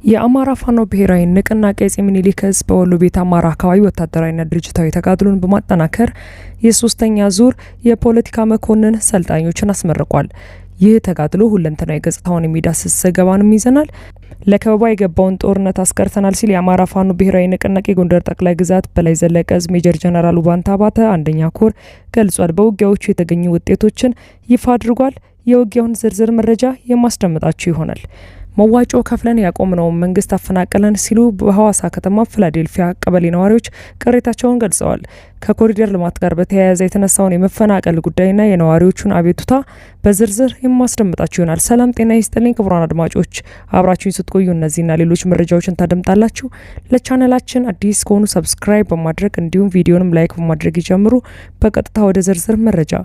የአማራ ፋኖ ብሔራዊ ንቅናቄ አፄ ምኒልክ ዕዝ በወሎ ቤተ አማራ አካባቢ ወታደራዊና ድርጅታዊ ተጋድሎን በማጠናከር የሶስተኛ ዙር የፖለቲካ መኮንን ሰልጣኞችን አስመርቋል። ይህ ተጋድሎ ሁለንተናዊ ገጽታውን የሚዳስስ ዘገባንም ይዘናል። ለከበባ የገባውን ጦርነት አስቀርተናል ሲል የአማራ ፋኖ ብሔራዊ ንቅናቄ ጎንደር ጠቅላይ ግዛት በላይ ዘለቀ ዕዝ ሜጀር ጀነራል ውባንተ አባተ አንደኛ ኮር ገልጿል። በውጊያዎቹ የተገኙ ውጤቶችን ይፋ አድርጓል። የውጊያውን ዝርዝር መረጃ የማስደምጣችሁ ይሆናል። መዋጮ ከፍለን ያቆምነውን መንግስት አፈናቀለን ሲሉ በሐዋሳ ከተማ ፊላዴልፊያ ቀበሌ ነዋሪዎች ቅሬታቸውን ገልጸዋል። ከኮሪደር ልማት ጋር በተያያዘ የተነሳውን የመፈናቀል ጉዳይና የነዋሪዎቹን አቤቱታ በዝርዝር የማስደምጣችሁ ይሆናል። ሰላም ጤና ይስጥልኝ ክቡራን አድማጮች፣ አብራችሁኝ ስትቆዩ እነዚህና ሌሎች መረጃዎችን ታደምጣላችሁ። ለቻናላችን አዲስ ከሆኑ subscribe በማድረግ እንዲሁም ቪዲዮንም like በማድረግ ይጀምሩ። በቀጥታ ወደ ዝርዝር መረጃ።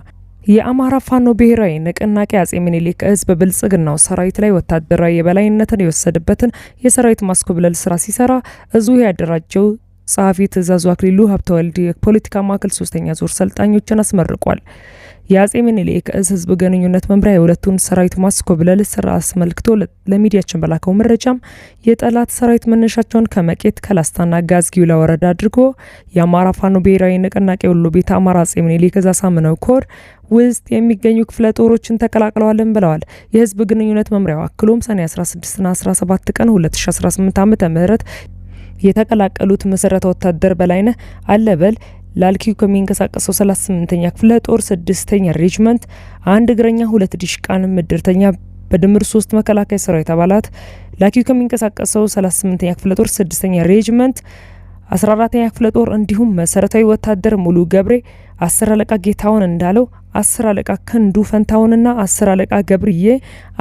የአማራ ፋኖ ብሔራዊ ንቅናቄ አፄ ምኒልክ ዕዝ በብልጽግናው ሰራዊት ላይ ወታደራዊ የበላይነትን የወሰደበትን የሰራዊት ማስኮብለል ስራ ሲሰራ እዙ ያደራጀው ጸሐፊ ትእዛዙ አክሊሉ ሀብተወልድ የፖለቲካ ማዕከል ሶስተኛ ዙር ሰልጣኞችን አስመርቋል። የአፄ ምኒልክ ዕዝ ህዝብ ግንኙነት መምሪያ የሁለቱን ሰራዊት ማስኮብለል ስራ አስመልክቶ ለሚዲያችን በላከው መረጃም የጠላት ሰራዊት መነሻቸውን ከመቄት፣ ከላስታና ጋዝጊውላ ወረዳ አድርጎ የአማራ ፋኖ ብሔራዊ ንቅናቄ ወሎ ቤተ አማራ አፄ ምኒልክ ዕዝ አሳምነው ኮር ውስጥ የሚገኙ ክፍለ ጦሮችን ተቀላቅለዋልን ብለዋል። የህዝብ ግንኙነት መምሪያው አክሎም ሰኔ 16ና 17 ቀን 2018 ዓመተ ምህረት የተቀላቀሉት መሰረተ ወታደር በላይነህ አለበል ላልኪው ከሚንቀሳቀሰው 38ኛ ክፍለ ጦር 6ኛ ሬጅመንት አንድ እግረኛ፣ ሁለት ዲሽቃን ምድርተኛ በድምር 3 መከላከያ ሰራዊት አባላት፣ ላኪው ከሚንቀሳቀሰው 38ኛ ክፍለ ጦር 6ኛ ሬጅመንት 14ኛ ክፍለ ጦር እንዲሁም መሰረታዊ ወታደር ሙሉ ገብሬ፣ 10 አለቃ ጌታውን እንዳለው፣ 10 አለቃ ክንዱ ፈንታውንና 10 አለቃ ገብርዬ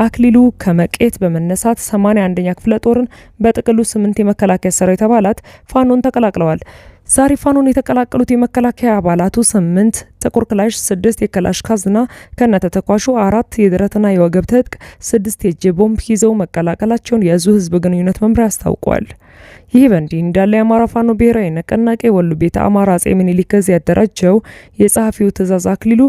አክሊሉ ከመቄት በመነሳት 81ኛ ክፍለ ጦርን በጥቅሉ 8 የመከላከያ ሰራዊት አባላት ፋኖን ተቀላቅለዋል። ዛሬ ፋኖን የተቀላቀሉት የመከላከያ አባላቱ 8 ጥቁር ክላሽ፣ 6 የክላሽ ካዝና ከነተተኳሹ፣ 4 የደረትና የወገብ ትጥቅ፣ 6 የእጅ ቦምብ ይዘው መቀላቀላቸውን የዕዙ ህዝብ ግንኙነት መምሪያ አስታውቋል። ይህ በእንዲህ እንዳለ የአማራ ፋኖ ብሔራዊ ንቅናቄ ወሎ ቤተ አማራ አፄ ምኒልክ ዕዝ ያደራጀው የጸሐፊው ትእዛዝ አክሊሉ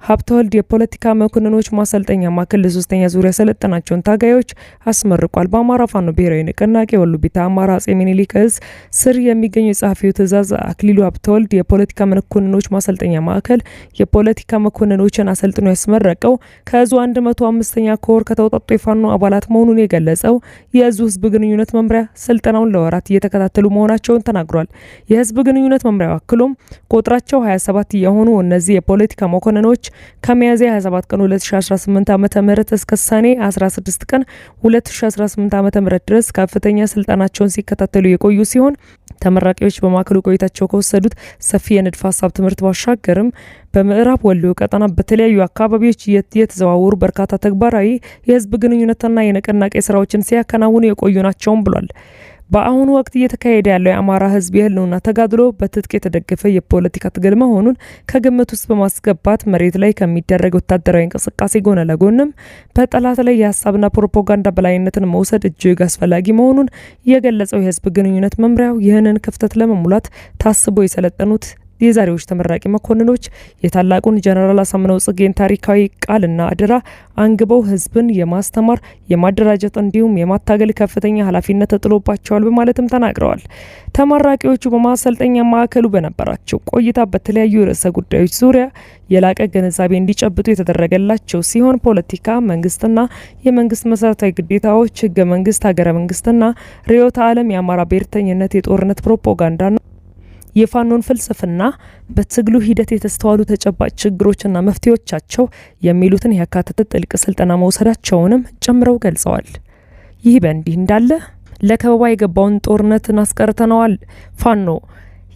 ሀብተወልድ የፖለቲካ መኮንኖች ማሰልጠኛ ማዕከል ለሶስተኛ ዙር ያሰለጠናቸውን ታጋዮች አስመርቋል። በአማራ ፋኖ ብሔራዊ ንቅናቄ ወሎ ቤተ አማራ አፄ ምኒልክ ዕዝ ስር የሚገኙ የጸሐፊው ትእዛዝ አክሊሉ ሀብተወልድ የፖለቲካ መኮንኖች ማሰልጠኛ ማዕከል የፖለቲካ መኮንኖችን አሰልጥኖ ያስመረቀው ከዕዙ 105ኛ ኮር ከተውጣጡ የፋኖ አባላት መሆኑን የገለጸው የዕዙ ህዝብ ግንኙነት መምሪያ ስልጠናውን ለወራት እየተከታተሉ መሆናቸውን ተናግሯል። የህዝብ ግንኙነት መምሪያው አክሎም ቁጥራቸው 27 የሆኑ እነዚህ የፖለቲካ መኮንኖች ከሚያዝያ 27 ቀን 2018 ዓ.ም እስከ ሰኔ 16 ቀን 2018 ዓ.ም ድረስ ከፍተኛ ስልጠናቸውን ሲከታተሉ የቆዩ ሲሆን ተመራቂዎች በማዕከሉ ቆይታቸው ከወሰዱት ሰፊ የንድፈ ሀሳብ ትምህርት ባሻገርም በምዕራብ ወሎ ቀጠና በተለያዩ አካባቢዎች የተዘዋወሩ በርካታ ተግባራዊ የህዝብ ግንኙነትና የንቅናቄ ስራዎችን ሲያከናውኑ የቆዩ ናቸውም ብሏል። በአሁኑ ወቅት እየተካሄደ ያለው የአማራ ህዝብ የህልውና ተጋድሎ በትጥቅ የተደገፈ የፖለቲካ ትግል መሆኑን ከግምት ውስጥ በማስገባት መሬት ላይ ከሚደረግ ወታደራዊ እንቅስቃሴ ጎን ለጎንም በጠላት ላይ የሀሳብና ፕሮፓጋንዳ በላይነትን መውሰድ እጅግ አስፈላጊ መሆኑን የገለጸው የህዝብ ግንኙነት መምሪያው ይህንን ክፍተት ለመሙላት ታስቦ የሰለጠኑት የዛሬዎች ተመራቂ መኮንኖች የታላቁን ጀነራል አሳምነው ጽጌን ታሪካዊ ቃልና አደራ አንግበው ህዝብን የማስተማር፣ የማደራጀት እንዲሁም የማታገል ከፍተኛ ኃላፊነት ተጥሎባቸዋል በማለትም ተናግረዋል። ተመራቂዎቹ በማሰልጠኛ ማዕከሉ በነበራቸው ቆይታ በተለያዩ ርዕሰ ጉዳዮች ዙሪያ የላቀ ግንዛቤ እንዲጨብጡ የተደረገላቸው ሲሆን ፖለቲካ፣ መንግስትና የመንግስት መሰረታዊ ግዴታዎች፣ ህገ መንግስት፣ ሀገረ መንግስትና ርዕዮተ ዓለም፣ የአማራ ብሔርተኝነት፣ የጦርነት ፕሮፓጋንዳ፣ የፋኖን ፍልስፍና፣ በትግሉ ሂደት የተስተዋሉ ተጨባጭ ችግሮችና መፍትሄዎቻቸው የሚሉትን ያካተተ ጥልቅ ስልጠና መውሰዳቸውንም ጨምረው ገልጸዋል። ይህ በእንዲህ እንዳለ ለከበባ የገባውን ጦርነትን አስቀርተነዋል። ፋኖ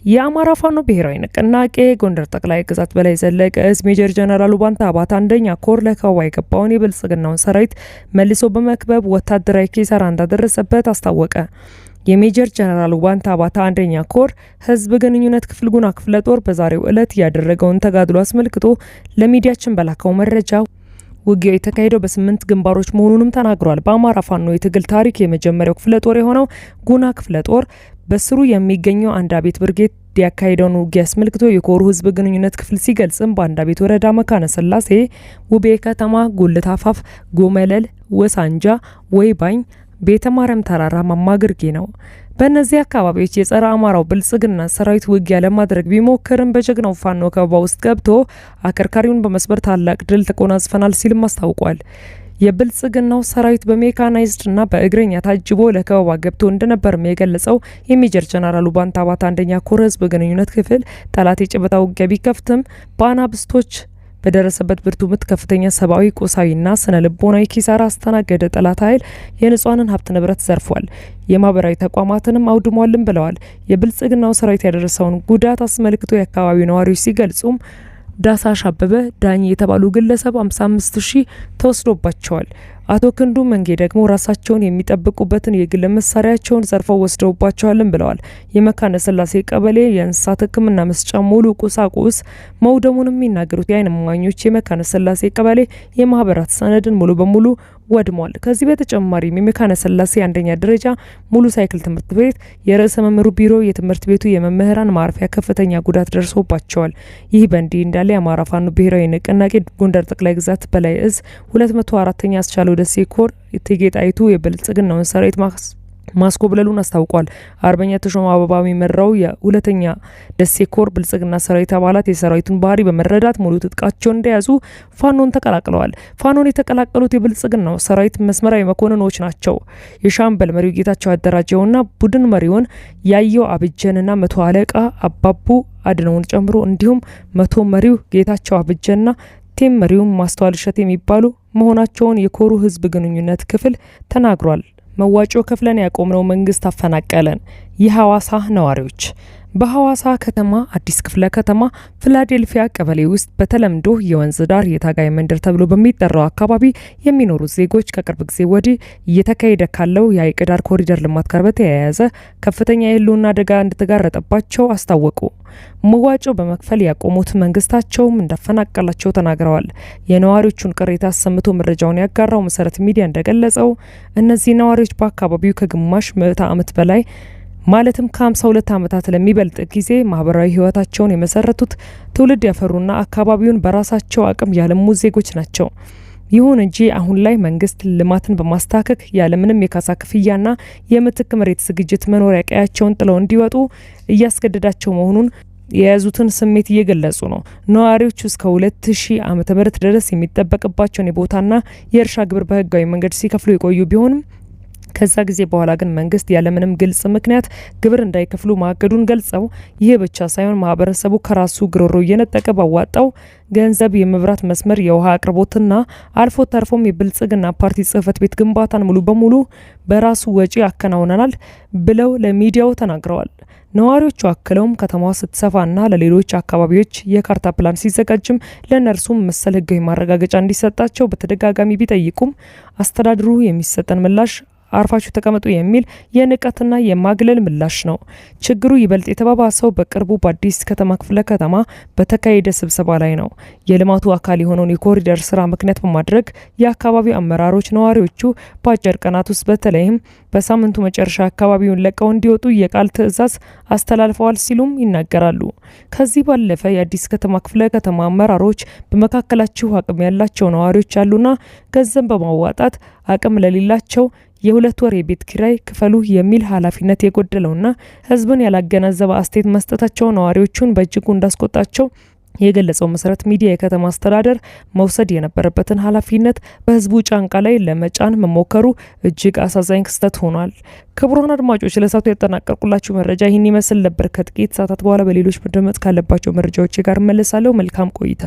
የአማራ ፋኖ ብሔራዊ ንቅናቄ ጎንደር ጠቅላይ ግዛት በላይ ዘለቀ ዕዝ ሜጀር ጀነራል ውባንተ አባተ አንደኛ ኮር ለከበባ የገባውን የብልጽግናውን ሰራዊት መልሶ በመክበብ ወታደራዊ ኪሳራ እንዳደረሰበት አስታወቀ። የሜጀር ጀነራል ውባንተ አባተ አንደኛ ኮር ህዝብ ግንኙነት ክፍል ጉና ክፍለ ጦር በዛሬው ዕለት ያደረገውን ተጋድሎ አስመልክቶ ለሚዲያችን በላከው መረጃ ውጊያው የተካሄደው በ8 ግንባሮች መሆኑንም ተናግሯል። በአማራ ፋኖ የትግል ታሪክ የመጀመሪያው ክፍለ ጦር የሆነው ጉና ክፍለ ጦር በስሩ የሚገኘው አንዳቤት ብርጌድ ያካሄደውን ውጊያ አስመልክቶ የኮሩ ህዝብ ግንኙነት ክፍል ሲገልጽም በአንዳቤት ወረዳ መካነ ስላሴ፣ ውቤ ከተማ፣ ጉልት አፋፍ፣ ጎመለል፣ ወሳንጃ፣ ወይባኝ፣ ቤተ ማርያም ተራራ ማማ ግርጌ ነው። በእነዚህ አካባቢዎች የጸረ አማራው ብልጽግና ሰራዊት ውጊያ ለማድረግ ቢሞክርም በጀግናው ፋኖ ከበባ ውስጥ ገብቶ አከርካሪውን በመስበር ታላቅ ድል ተጎናጽፈናል ሲልም አስታውቋል። የብልጽግናው ሰራዊት በሜካናይዝድ እና በእግረኛ ታጅቦ ለከበባ ገብቶ እንደነበርም የገለጸው የሜጀር ጀነራል ውባንተ አባተ አንደኛ ኮር ህዝብ ግንኙነት ክፍል ጠላት የጨበጣ ውጊያ ቢከፍትም በአናብስቶች በደረሰበት ብርቱ ምት ከፍተኛ ሰብአዊ፣ ቁሳዊና ስነ ልቦናዊ ኪሳራ አስተናገደ። ጠላት ኃይል የንጹሃንን ሀብት ንብረት ዘርፏል፣ የማህበራዊ ተቋማትንም አውድሟልም ብለዋል። የብልጽግናው ሰራዊት ያደረሰውን ጉዳት አስመልክቶ የአካባቢው ነዋሪዎች ሲገልጹም ዳሳሽ አበበ ዳኝ የተባሉ ግለሰብ 55 ሺህ ተወስዶባቸዋል። አቶ ክንዱ መንጌ ደግሞ ራሳቸውን የሚጠብቁበትን የግል መሳሪያቸውን ዘርፈው ወስደውባቸዋልም ብለዋል። የመካነ ስላሴ ቀበሌ የእንስሳት ሕክምና መስጫ ሙሉ ቁሳቁስ መውደሙን የሚናገሩት የዓይን እማኞች የመካነ ስላሴ ቀበሌ የማህበራት ሰነድን ሙሉ በሙሉ ወድሟል። ከዚህ በተጨማሪም የመካነ ስላሴ አንደኛ ደረጃ ሙሉ ሳይክል ትምህርት ቤት፣ የርዕሰ መምህሩ ቢሮ፣ የትምህርት ቤቱ የመምህራን ማረፊያ ከፍተኛ ጉዳት ደርሶባቸዋል። ይህ በእንዲህ እንዳለ የአማራ ፋኖ ብሔራዊ ንቅናቄ ጎንደር ጠቅላይ ግዛት በላይ እዝ 204ኛ አስቻለው ደሴ ኮር እቴጌ ጣይቱ የብልጽግናውን ሰራዊት ማስኮብለሉን አስታውቋል። አርበኛ ተሾመ አበባ የሚመራው የሁለተኛ ደሴ ኮር ብልጽግና ሰራዊት አባላት የሰራዊቱን ባህሪ በመረዳት ሙሉ ትጥቃቸውን እንደያዙ ፋኖን ተቀላቅለዋል። ፋኖን የተቀላቀሉት የብልጽግናው ሰራዊት መስመራዊ መኮንኖች ናቸው። የሻምበል መሪው ጌታቸው አደራጀውና ቡድን መሪውን ያየው አብጀንና መቶ አለቃ አባቡ አድነውን ጨምሮ እንዲሁም መቶ መሪው ጌታቸው አብጀንና team መሪውን ማስተዋል እሸት የሚባሉ መሆናቸውን የኮሩ ህዝብ ግንኙነት ክፍል ተናግሯል። መዋጮ ከፍለን ያቆምነው መንግስት አፈናቀለን። የሐዋሳ ነዋሪዎች በሐዋሳ ከተማ አዲስ ክፍለ ከተማ ፊላዴልፊያ ቀበሌ ውስጥ በተለምዶ የወንዝ ዳር የታጋይ መንደር ተብሎ በሚጠራው አካባቢ የሚኖሩ ዜጎች ከቅርብ ጊዜ ወዲህ እየተካሄደ ካለው የሐይቅ ዳር ኮሪደር ልማት ጋር በተያያዘ ከፍተኛ የህልውና አደጋ እንደተጋረጠባቸው አስታወቁ። መዋጮ በመክፈል ያቆሙት መንግስታቸውም እንዳፈናቀላቸው ተናግረዋል። የነዋሪዎቹን ቅሬታ አሰምቶ መረጃውን ያጋራው መሰረት ሚዲያ እንደገለጸው እነዚህ ነዋሪዎች በአካባቢው ከግማሽ ምዕተ ዓመት በላይ ማለትም ከ52 ዓመታት ለሚበልጥ ጊዜ ማህበራዊ ህይወታቸውን የመሰረቱት ትውልድ ያፈሩና አካባቢውን በራሳቸው አቅም ያለሙ ዜጎች ናቸው። ይሁን እንጂ አሁን ላይ መንግስት ልማትን በማስታከክ ያለምንም የካሳ ክፍያና የምትክ መሬት ዝግጅት መኖሪያ ቀያቸውን ጥለው እንዲወጡ እያስገደዳቸው መሆኑን የያዙትን ስሜት እየገለጹ ነው። ነዋሪዎቹ እስከ 2000 ዓመተ ምህረት ድረስ የሚጠበቅባቸውን የቦታና የእርሻ ግብር በህጋዊ መንገድ ሲከፍሉ የቆዩ ቢሆንም ከዛ ጊዜ በኋላ ግን መንግስት ያለምንም ግልጽ ምክንያት ግብር እንዳይከፍሉ ማገዱን ገልጸው ይህ ብቻ ሳይሆን ማህበረሰቡ ከራሱ ግሮሮ እየነጠቀ ባዋጣው ገንዘብ የመብራት መስመር፣ የውሃ አቅርቦትና አልፎ ተርፎም የብልጽግና ፓርቲ ጽህፈት ቤት ግንባታን ሙሉ በሙሉ በራሱ ወጪ አከናውነናል ብለው ለሚዲያው ተናግረዋል። ነዋሪዎቹ አክለውም ከተማዋ ስትሰፋና ለሌሎች አካባቢዎች የካርታ ፕላን ሲዘጋጅም ለእነርሱም መሰል ህጋዊ ማረጋገጫ እንዲሰጣቸው በተደጋጋሚ ቢጠይቁም አስተዳድሩ የሚሰጠን ምላሽ አርፋችሁ ተቀመጡ የሚል የንቀትና የማግለል ምላሽ ነው። ችግሩ ይበልጥ የተባባሰው በቅርቡ በአዲስ ከተማ ክፍለ ከተማ በተካሄደ ስብሰባ ላይ ነው። የልማቱ አካል የሆነውን የኮሪደር ስራ ምክንያት በማድረግ የአካባቢው አመራሮች ነዋሪዎቹ በአጭር ቀናት ውስጥ በተለይም በሳምንቱ መጨረሻ አካባቢውን ለቀው እንዲወጡ የቃል ትዕዛዝ አስተላልፈዋል ሲሉም ይናገራሉ። ከዚህ ባለፈ የአዲስ ከተማ ክፍለ ከተማ አመራሮች በመካከላችሁ አቅም ያላቸው ነዋሪዎች አሉና ገንዘብ በማዋጣት አቅም ለሌላቸው የሁለት ወር የቤት ኪራይ ክፈሉ የሚል ኃላፊነት የጎደለውና ሕዝብን ያላገናዘበ አስተያየት መስጠታቸው ነዋሪዎቹን በእጅጉ እንዳስቆጣቸው የገለጸው መሰረት ሚዲያ የከተማ አስተዳደር መውሰድ የነበረበትን ኃላፊነት በህዝቡ ጫንቃ ላይ ለመጫን መሞከሩ እጅግ አሳዛኝ ክስተት ሆኗል። ክቡራን አድማጮች ለሰዓቱ ያጠናቀርኩላችሁ መረጃ ይህን ይመስል ነበር። ከጥቂት ሰዓታት በኋላ በሌሎች መደመጥ ካለባቸው መረጃዎች ጋር እመለሳለሁ። መልካም ቆይታ።